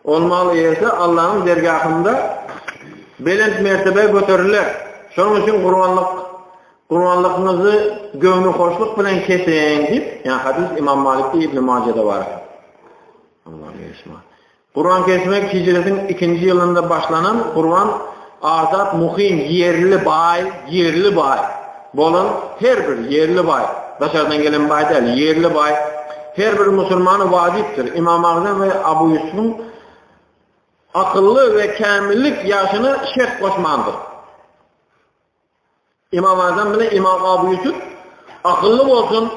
ol mal eýesi Allanyň dergahynda belent mertebä göteriler. Şonuň üçin gurbanlyk, gurbanlygyňyzy göwnühoşluk bilen kesiň diýip, ýa hadys Imam Malikde, Ibn Majede bar. Gurban kesmek hijretiň ikinji ýylynda başlanan gurban azat muhim ýerli baý, ýerli baý bolan her bir ýerli baý, daşardan gelen baý däl, ýerli baý her bir musulmana wajypdyr. Imam Agzam we Abu Ýusubyň akylly we kämillik ýaşyna şert goşmandyr. Imam Azam bilen Imam Abu Ýusuf akylly bolsun,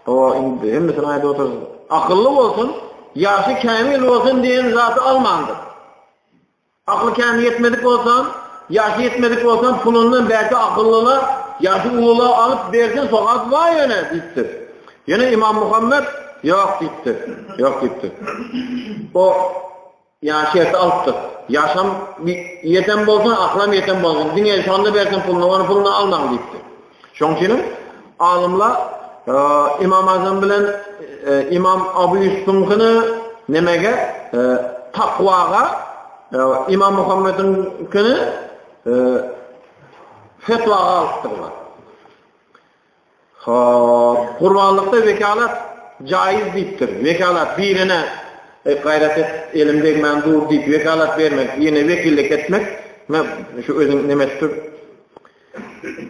o indi hemmesini aýdyp otyrys. Akylly bolsun, ýaşy kämil bolsun diýen zady almandyr. Akly kämil ýetmedik bolsa, ýaşy ýetmedik bolsa, pulundan belki akyllylar, ýaşy ulular alyp bersin, sogap bar ýöne diýipdir. Ýöne Imam Muhammed ýok diýipdir. Ýok diýipdir. O Ýa şerti alypdyr. Ýaşam ýeten bolsun, akylam ýeten bolsun, diňe şonda bersin puluny, ony puluny almaň diýipdir. Şoň üçinem alymlar Imam Azam bilen Imam Abu Ýusubyňkyny nemege takwaga, Imam Muhammediňkini fetwaga alypdyrlar. Hop, gurbanlykda wekalat jaiz diýipdir. Wekalat birine Eý, gaýrat et, elim degmän dur diýip wekalat bermek, ýene wekillik etmek, me şu özüň neme etip dur.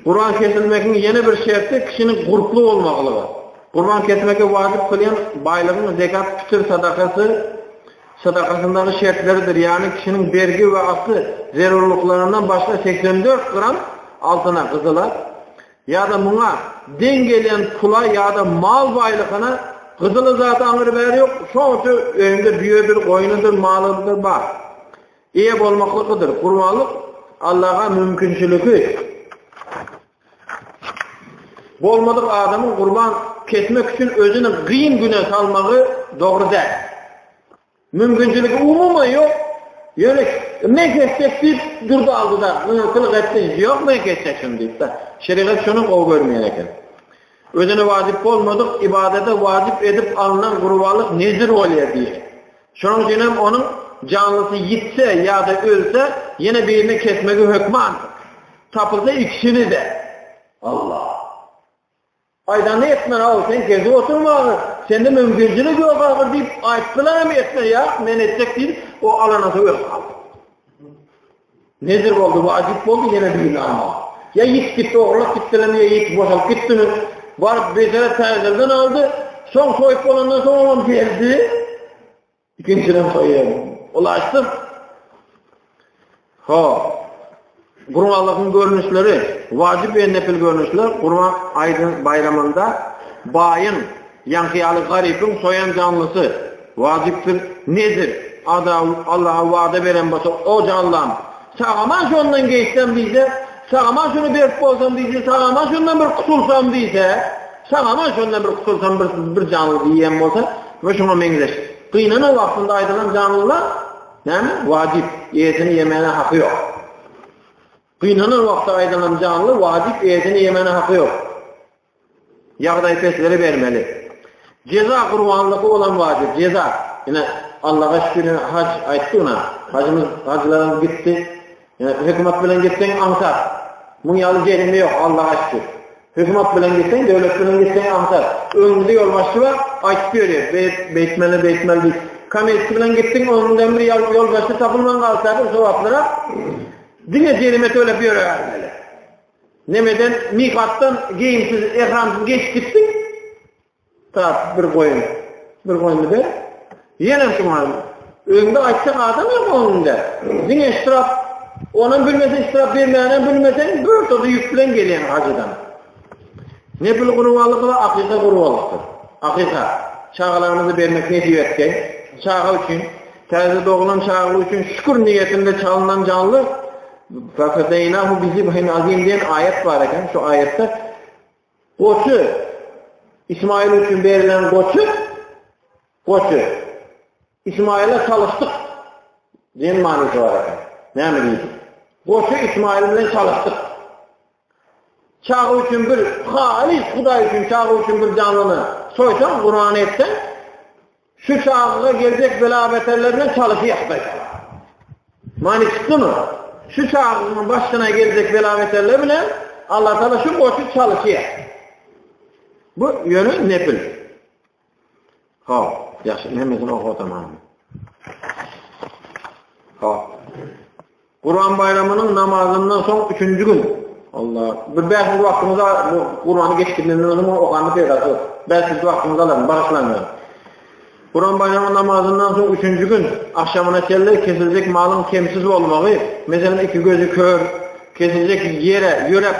Gurban kesilmegiň ýene bir şerti kişiniň gurply bolmaklygy. Gurban kesmegi wajyp kylýan baýlygyň zekat, pitir sadakasy sadakasyndaky şertleridir, ýagny kişiniň bergi we asly zerurlyklaryndan başga 84 gram altyna, gyzyla, Ýa-da muňa deň gelýän pula ýa-da mal baýlygyna gyzyly zat aňry-bäri ýok, şonça öýünde düýedir, goýnudyr, malydyr bar. Eýe bolmaklygydyr. Gurbanlyk Allaha mümkinçiligi bolmadyk adamyň gurban kesmek üçin özüni gyn güne salmagy dogry däl. Mümkinçiligi umuman ýok. Ýöne men kesjek diýip durdy aldy-da, gyňyrkylyk etdi, ýok men kesjek şuny diýip-de. Şerigat şuny gowy görmeýän eken. Özüne wajyp bolmadyk ybadata wajyp edip alnan gurbanlyk nezir bolýar diýýär. Şonuň üçin hem onuň janlysy ýitse ýa-da ölse, ýene birini kesmegi hökmandyr. Tapylsa ikisini-de. Allah. Aýdanyny etmen aw, sen gezip oturma agyr, sende mümkinçilik ýok agyr diýip aýtdylaram etme, ýak, men etjek diýip, o alanasa ölüp galdy. Nezir boldy, wajyp boldy ýene birini almaga. Ýa ýitip gitdi, ogurlap gitdilermi, ýa ýitip boşalyp gitdimi, baryp beýtere täzeden aldy, soň soýup bolandan soň olam geldi. Ikinjiden soýýar. Ulaşdyk. Ho. Gurbanlygyň görnüşleri, wajyp we nepil görnüşler Gurban aýdyň baýramynda baýyň, ýaňky ýaly garypyň soýan janlysy wajypdyr. Nezir, ada Allaha wada beren bolsa, o janlam sag-aman şondan geçsem diýse, sag-aman şuny berip bolsam diýse, sag-aman şondan bir gutulsam diýse, sag-aman şondan bir gutulsam bir bir janly diýen bolsa, We şuňa meňzeş. Gynanan wagtynda aýdylan janlylar näme? Wajyp, eýesini ýemäne haky ýok. Gynanan wagtda aýdylan janly wajyp, eýesini ýemäne haky ýok. Ýagdaý peslere bermeli. Jeza gurbanlygy bolan wajyp, jeza. Ine, Allaha şükür, haj aýtdy ona. Hajymyz, hajylarymyz gitdi. Ine, hökümet bilen gitseň aňsat. Muň ýaly jerime ýok, Allaha şükür. Hökümet bilen gitseň, döwlet bilen gitseň aňsat. Öňüňde ýolbaşçy bar, aýtyp ýörýär, beýt, beýtmeli, beýtmeli diýip. Kommersiýa bilen gitdiň, öňüňden bir ýolbaşçy tapylman galsa, bir sowaplyrak, diňe jerime töläp ýöräbermeli. Nemeden, mikatdan geýimsiz, ehramsyz geçip gitdiň, Tap, bir goýun. Bir goýuny ber. Ýenem şuňa. Öňde aýtjak adam ýok öňüňde. Diňe ştraf. Onam bilmeseň ştraf bermänem bilmeseň bir toda ýük bilen gelýäň hajydan. Nepil gurbanlygy we akyka gurbanlykdyr. Akyka, çagalarymyzy bermek nesip etgeý. Çaga üçin, täze doglan çaga üçin şükür niýetinde çalynan janly Fefedeýnahu bizibhin azim diýen aýat bar eken. Şu aýatda Goçy, Ismaýyl üçin berlen goçy, goçy, Ismaýyla çalyşdyk diýen manysy bar eken. Näme diýdi? Goçy Ismaýyl bilen çalyşdyk. Çaga üçin bir halys Hudaý üçin çaga üçin bir janlyny soýsaň, gurban etseň, Şu çagaga geljek bela-beterler bilen çalyşy Hudaý Tagala. Many çykdymy? Şu çagagyň başyna geljek bela-beterler bilen Allah Tagala şu goşy çalyşýar. Bu ýöne nepil. Hop, ýagşy, hemmesini okap oturman. Hop. Gurban baýramynyň namazyndan soň üçünji gün. Allah, bir bäş minut wagtyňyzy bu Kurany geçip gidenden soň okanda peýdasy ýok. Bäş minut wagtyňyzy alaryn, bagyşlaň meni. Gurban baýramynyň namazyndan soň üçünji gün agşamyna çenli kesiljek malyň kemsiz bolmagy, meselem iki gözi kör, kesiljek ýere ýöräp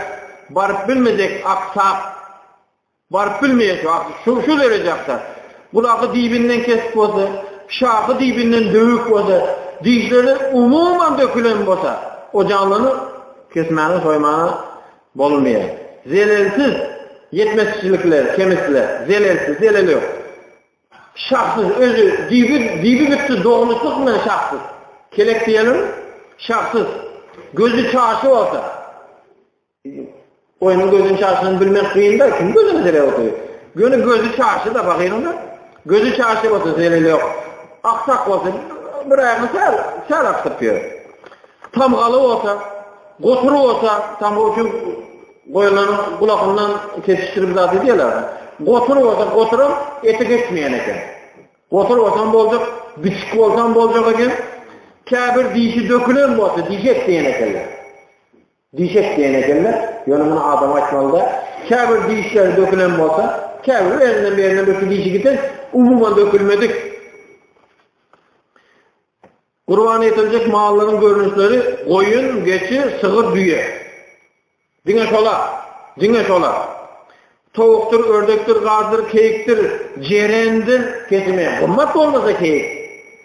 baryp bilmejek aksak, Baryp bilmeýär şu wagt. Şu şu dereje aksa. Gulagy dibinden kesik bolsa, şahy dibinden döwük bolsa, dişleri umuman dökülen bolsa, o janlyny kesmäne, soýmana bolunmaýar. Zelelsiz ýetmezçilikler, kemisler, zelelsiz, zeleli ýok. Şahsyz, özi dibi, dibi bitdi, dogluşlyk bilen şahsyz. Kelek diýelim, şahsyz. Gözi çaşy bolsa. Goýnuň gözüni çaşyny bilmek kyn-da, kim gözüni zelel otyr? Göni gözi çaşy-da, bakyň-da. Gözi çaşy bolsa zeleli ýok. Aksak bolsa, bir aýagyny säl, säl aksyp ýör. Tamgaly bolsa, gotur bolsa, tamga üçin goýunlaryň gulagyndan kesişdirip zat edýärler. Gotur bolsa, goturam eti geçmeýän eken. Gotur bolsam boljak, biçik bolsam boljak eken. Käbir dişi dökülen bolsa, diş etmeýän ekenler. Diş et diýen ekenler, ýöne muny adama aýtmaly däl. Käbir dişleri dökülen bolsa, käbir elinden berinden birki dişi giden, umuman dökülmedik. Gurban ediljek mallaryň görnüşleri goýun, geçi, sygyr, düýe. Diňe şolar. Diňe şolar. Towukdyr, ördekdir, gazdyr, keýikdir, jerendir kesimi. Gymmat bolmasa keýik.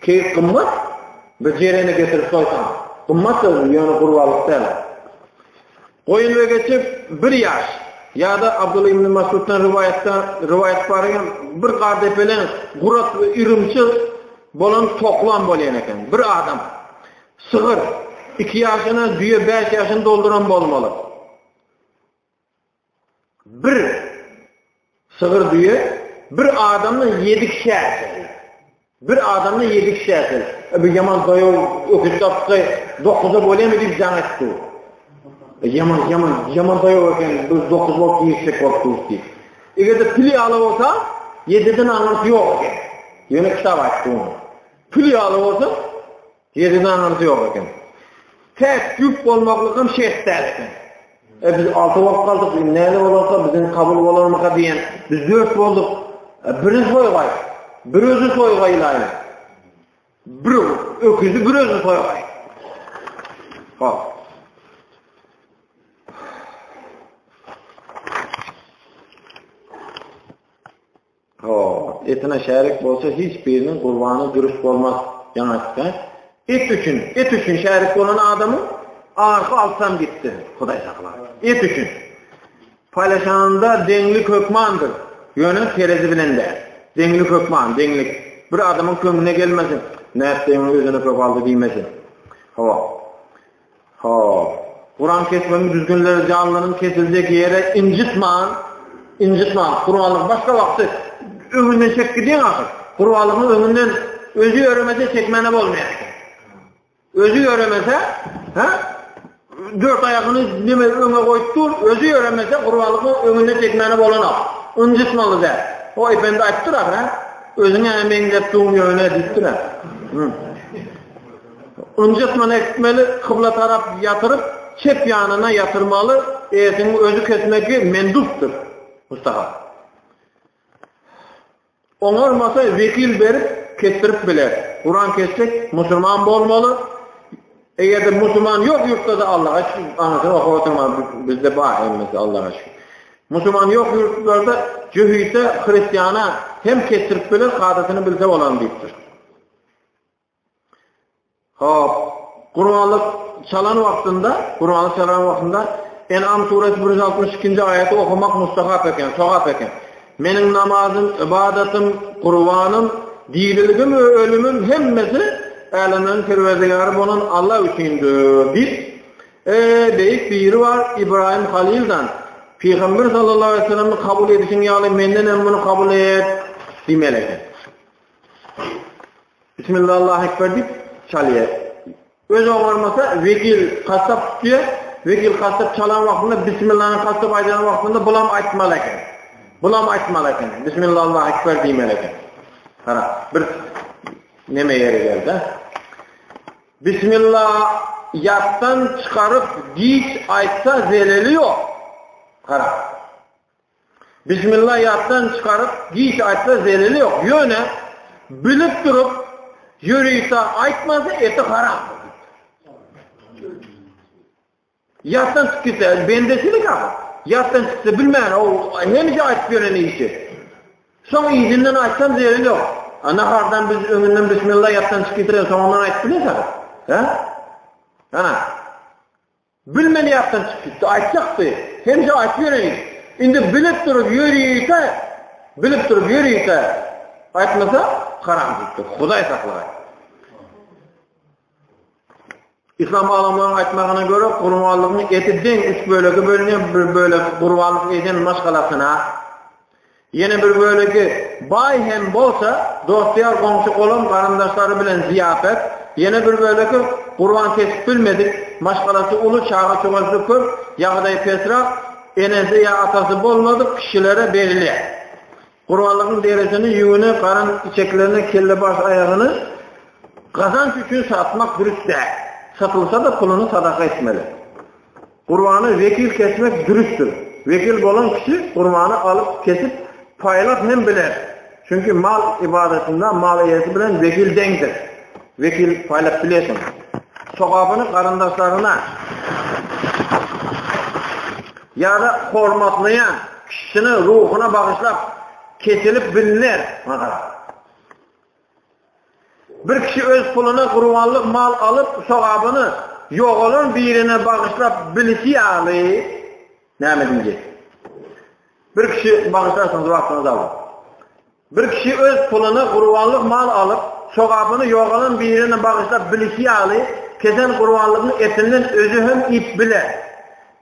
Keýik gymmat. Bir jereni getirip soýsaň. Gymmat söz, ýöne gurbanlyk däl. Goýun we geçi bir ýaş. Ýa-da Abdullah ibn Masuddan riwaýatda riwaýat bar eken, bir gar depelen gurat we irimçi bolan toklam bolýan eken. Bir adam. Sygyr, iki ýaşyna, düýe bäş ýaşyny dolduran bolmaly. Bir sygyr düýe bir adamdan ýedi kişä äsel. Bir adamdan ýedi kişä äsel. E, bir ýaman daýaw öküz tapdy, dokuza bolýamy diýip jaň etdi. E, ýaman, ýaman, ýaman daýaw eken, bir dokuz bolup girişjek bolup dur diýip. Eger-de pil ýaly bolsa, ýediden aňyrsy ýok eken. Ýöne kitap aýtdy ony. Pil ýaly bolsa, Ýerden aňyrsy ýok eken. Täk jüp bolmaklyk hem şert däl eken. E biz alty bolup galdyk, indi näle bolarka, biziň kabul bolarmyka diýen. Biz dört bolduk. E, biri soýgaý. Bir özi soýgaýlaýyn. Bir öküzi bir özi soýgaý. Hop. Hawa, etine şärik bolsa hiç biriniň gurbany dürüst bolmaz. Ýaňy aýtdyk-a. Et üçin, et üçin şärik bolan adamyň arhy alsam gitdi. Hudaý sakla. Et üçin. Paýlaşanynda deňlik hökmandyr. Ýöne terezi bilen däl. Deňlik hökman, deňlik. Bir adamyň köňlüne gelmesin. Nätdi, özüne köp aldy diýmesin. Hawa. Hop. Kuran kesmegiň düzgünleri janlynyň kesiljek ýere ynjytman, ynjytman, gurbanlyk başga wagty öňünden çekip gidýäň ahyr. Gurbanlygyň öňünden özi ýöremese çekmäne bolmaýar eken. Özi ýöremese, hä? Dört aýagyny neme öňe goýup dur, özi ýöremese gurbanlygyň öňünde çekmäne bolanok. Ynjytmaly däl. O ependi aýtdyr ahyr, hä? Özüňe meňzep duň ýöne diýipdir hä. Ynjytman ekmeli, kybla tarap ýatyryp, çep ýanyna ýatyrmaly, etiň özi kesmegi mendupdyr, mustahap. Oňarmasa wekil berip kesdirip biler. Kuran kesjek musulman bolmaly. Egerde musulman ýok ýurtda-da Allaha şükür aňyrsyny okap oturman bizde bar hemmesi Allaha şükür. Musulman ýok ýurtlarda jöhite, hristiana hem kesdirip biler kadasyny bilse bolany diýipdir. Hop, gurbanlyk çalan wagtynda, gurbanlyk çalan wagtynda En'am suresi 162-nji aýaty okamak mustahap eken, sogap eken. Meniň namazym, ybadatym, gurbanym, diriligim we ölümim hemmesi älemleriň Perwerdigary bolan Alla üçindir diýip, Eý, beýik biri bar, Ybraýym Halyldan, Pygamber sallallahu aleýhi we sellemi kabul edişiň ýaly menden hem muny kabul et diýmeli eken. Bismillah Allahu Ekber diýip çalýar. Özi oňarmasa wekil gassap tutýar. Wekil gassap çalan wagtynda Bismillany gassap aýdan wagtynda bulam aýtmaly eken. Bulam aýtmaly eken. Bismillah Allahu Ekber diýmeli eken. Gara, bir neme ýeri geldi. Bismillah ýatdan çykaryp giç aýtsa zeleli ýok. Gara. Bismillah ýatdan çykaryp giç aýtsa zeleli ýok. Ýöne bilip durup ýörite aýtmasa eti haram. Ýatdan çykyp gitse bendeçilik ahyr. Ýatdan çyksa bilmän o hemişe aýtyp ýören işi. Soň yzyndan aýtsam zeleli ýok. A nahardan biz öňünden bismillah ýatdan çykyp gitse soňundan aýtyp bileris ahyr. Hä? Ana. Bilmän ýatdan çykyp gitdi. Aýtjakdy. Hemişe aýtyp ýöreýin. Indi bilip durup ýörite, bilip durup ýörite aýtmasa haram diýipdir. Hudaý saklagaý. Yslam alymlarynyň aýtmagyna görä, gurbanlygyň eti deň üç bölege bölünýär, bir bölegi gurbanlyk eden maşgalasyna, ýene bir bölegi baý hem bolsa, dost-ýar, goňşy-golam, garyndaşlary bilen zyýapet, ýene bir bölegi gurban kesip bilmedik, maşgalasy uly, çaga-çugasy köp, ýagdaýy pesräk, enesi ýa atasy bolmadyk kişilere berilýär. Gurbanlygyň derisini, ýüňüni, garyn içeklerini, kelle-baş-aýagyny gazanç üçin satmak dürüst däl. Satylsa-da puluny sadaka etmeli. Gurbany wekil kesmek dürüstdir. Wekil bolan kişi gurbany alyp, kesip, paýlap hem biler. Çünki mal ybadatynda mal eýesi bilen wekil deňdir. Wekil paýlap bilýär. Sogabyny garyndaşlaryna ýa-da hormatlaýan kişisine ruhuna bagyşlap kesilip bilner. Bir kişi öz puluna gurbanlyk mal alyp, sogabyny ýogalan birine bagyşlap bilişi ýaly, näme diýjek? Bir kişi bagyşlarsyňyz wagtyňyzy alyp. Bir kişi öz puluna gurbanlyk mal alyp, sogabyny ýogalan birine bagyşlap bilişi ýaly, kesen gurbanlygyň etinden özi hem iýip biler.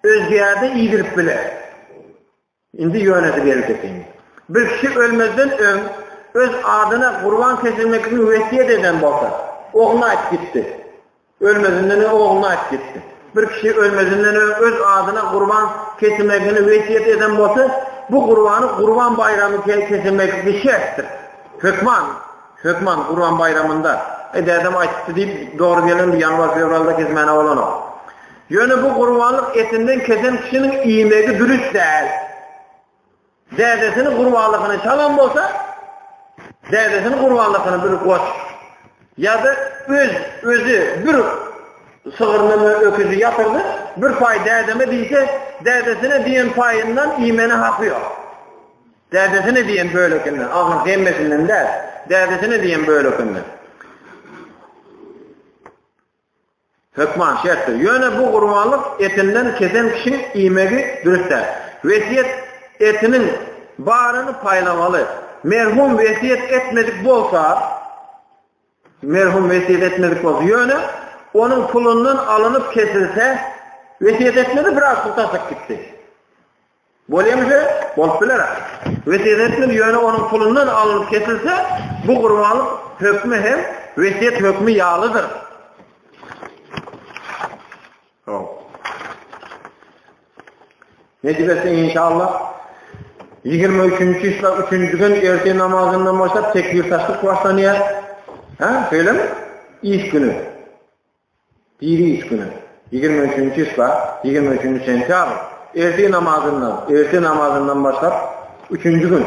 Özgä-de iýdirip biler. Indi ýönesi geldi indi. Bir kişi ölmezden öň öz adyna gurban kesilmekligini wesýet eden bolsa, ogluna aýtyp gitdi. Ölmezinden öň ogluna aýtyp gitdi. Bir kişi ölmezinden öň öz adyna gurban kesilmekligini wesýet eden bolsa, bu gurbany Gurban baýramy kesilmekligi şertdir. Hökman, hökman Gurban baýramynda. E dädem aýtypdy diýip, dogry gelen ýanwar-fewralda kesmäne bolanok. Ýöne bu gurbanlyk etinden kesen kişiniň iýmegi dürüst däl. Dädesiniň gurbanlygyny çalan bolsa, dädesiniň gurbanlygyny bir goç ýa-da öz özi bir sygryny öküzi ýatyrdy, bir paý dädeme diýse, dädesine diýen paýyndan iýmene haky ýok. Dädesine diýen bölekinden, agyr hemmesinden däl, dädesine diýen bölekinden. Hökman şertdir. Ýöne bu gurbanlyk etinden kesen kişiň iýmegi dürüst däl. Wesýet etiniň baryny paýlamaly. Merhum wesýet etmedik bolsa, merhum wesýet etmedik bolsa, ýöne onuň pulundan alynyp kesilse, wesýet etmedi, biraz pul taşlap gitdi. Bolýamyşa? Bolup biler. Wesýet etmedi, ýöne onuň pulundan alnyp kesilse, bu gurbanlyk hökmi hem wesýet hökmi ýalydyr. Nesip etse inşallah 23-nji çisla üçünji gün ertir namazyndan başlap tekbir taşlyk başlanýar. Ha, şeýlemi? Iş güni. Diri iş güni. 23-nji çisla, 23-nji sentýabr. Ertir namazyndan, ertir namazyndan başlap üçünji gün.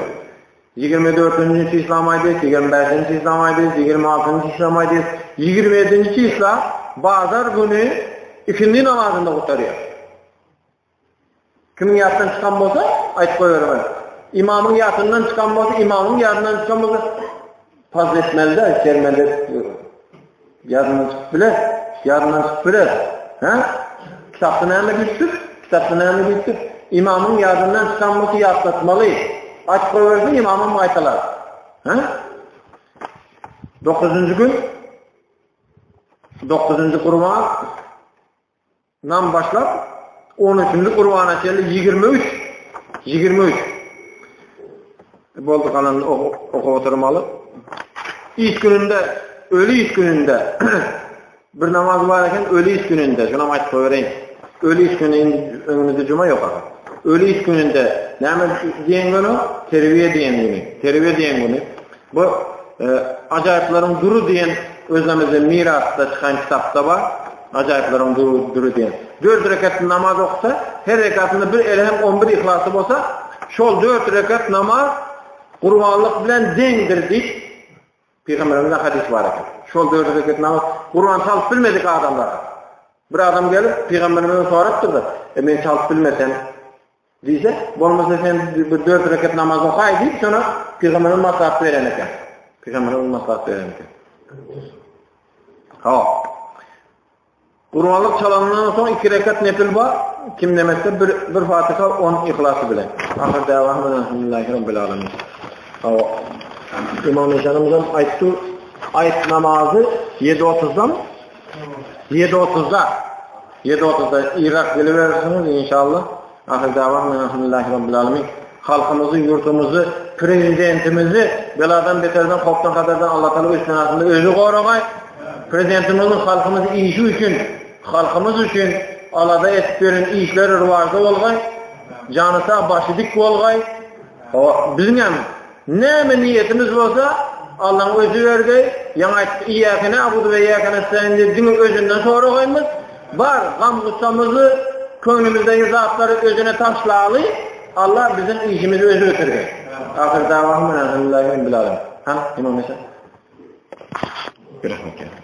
24-nji çislam aýdýas, 25-nji çislam aýdýas, 26-njy çislam aýdýas, 27-nji çisla bazar güni ikindi namazynda gutarýar. Kimiň ýatdan çykan bolsa, aýdyp goýbermeli. Imamyň ýatyndan çykan bolsa, imamyň ýadyndan çykan bolsa, pazl etmeli-de, şermende ýadyndan çykyp biler. Ýadyndan çykyp biler. Hä? Kitapda näme diýipdir? Kitapda näme diýipdir? Imamyň ýadyndan çykan bolsa ýatlatmaly. Aýdyp goýbersin, imamam gaýtalar. Hä? Dokuzynjy gün dokuzynjy gurban Nam başlap, on üçünji gurbana çenli 23, 23. Boldy galanyny okap oturmaly. Iş gününde, öli iş gününde bir namaz bar eken, öli iş gününde, şonam aýdyp goýbereýin. Öli iş güni indi öňümizde juma ýok ahyr. Öli iş gününde näme diýen güni? Terbiýe diýen güni. Terbiýe diýen güni. Bu e, ajaýyplaryň dury diýen özlemizde mirasda çykan kitapda bar. Ajaýyplaryň dury diýen. Dört rekat namaz oksa, her rekatynda bir Elhem on bir yhlasy bolsa, şol dört rekat namaz gurbanlyk bilen deňdir diýip, Pygamberimizden hadys bar eken. Şol dört rekat namaz gurban çalyp bilmedik adamlar. Bir adam gelip Pygamberimizden sorapdyr-da, e men çalyp bilmesem diýse, bolmasa sen bir dört rekat namaz okaý diýip, şona Pygamberimiz maslahat beren eken. Pygamberimiz maslahat beren eken. Ha. Gurbanlyk çalandan soň iki rekat nepil bar. Kim nemetse bir bir Fatiha on yhlasy bilen. Ahyr dawahym elhamdülillahi rabbil alamin. Ha. İmam Eşanımız hem aýtdy, aýt namazy 7.30-dan 7.30-da 7.30-da Irak gelibersiňiz inşallah. Ahyr dawahym elhamdülillahi rabbil alamin. Halkymyzy, ýurtumyzy, prezidentimizi beladan, beterden, howpdan, hatardan Allah Taala öz penasynda özi goragay. Prezidentimiziň halkymyz işi üçin, halkymyz üçin alada etip ýören işleri rywajda bolgaý. Jany sag, başy dik bolgaý. Hawa, biziň hem näme niýetimiz bolsa, Allaň özi bergeý. Ýaňy aýtdyk, Iýýäke na'budu we iýýäke nestaýin diýip diňe özünden soragaýmyz. Bar gam-gussamyzy, köňlümizdäki zatlary özüne taşlaly, Allah biziň işimizi özi bitirgey. Ahyr dawahum elhamdülillahi rabbil alamin. Hany, imam Esen. Bir rahmet.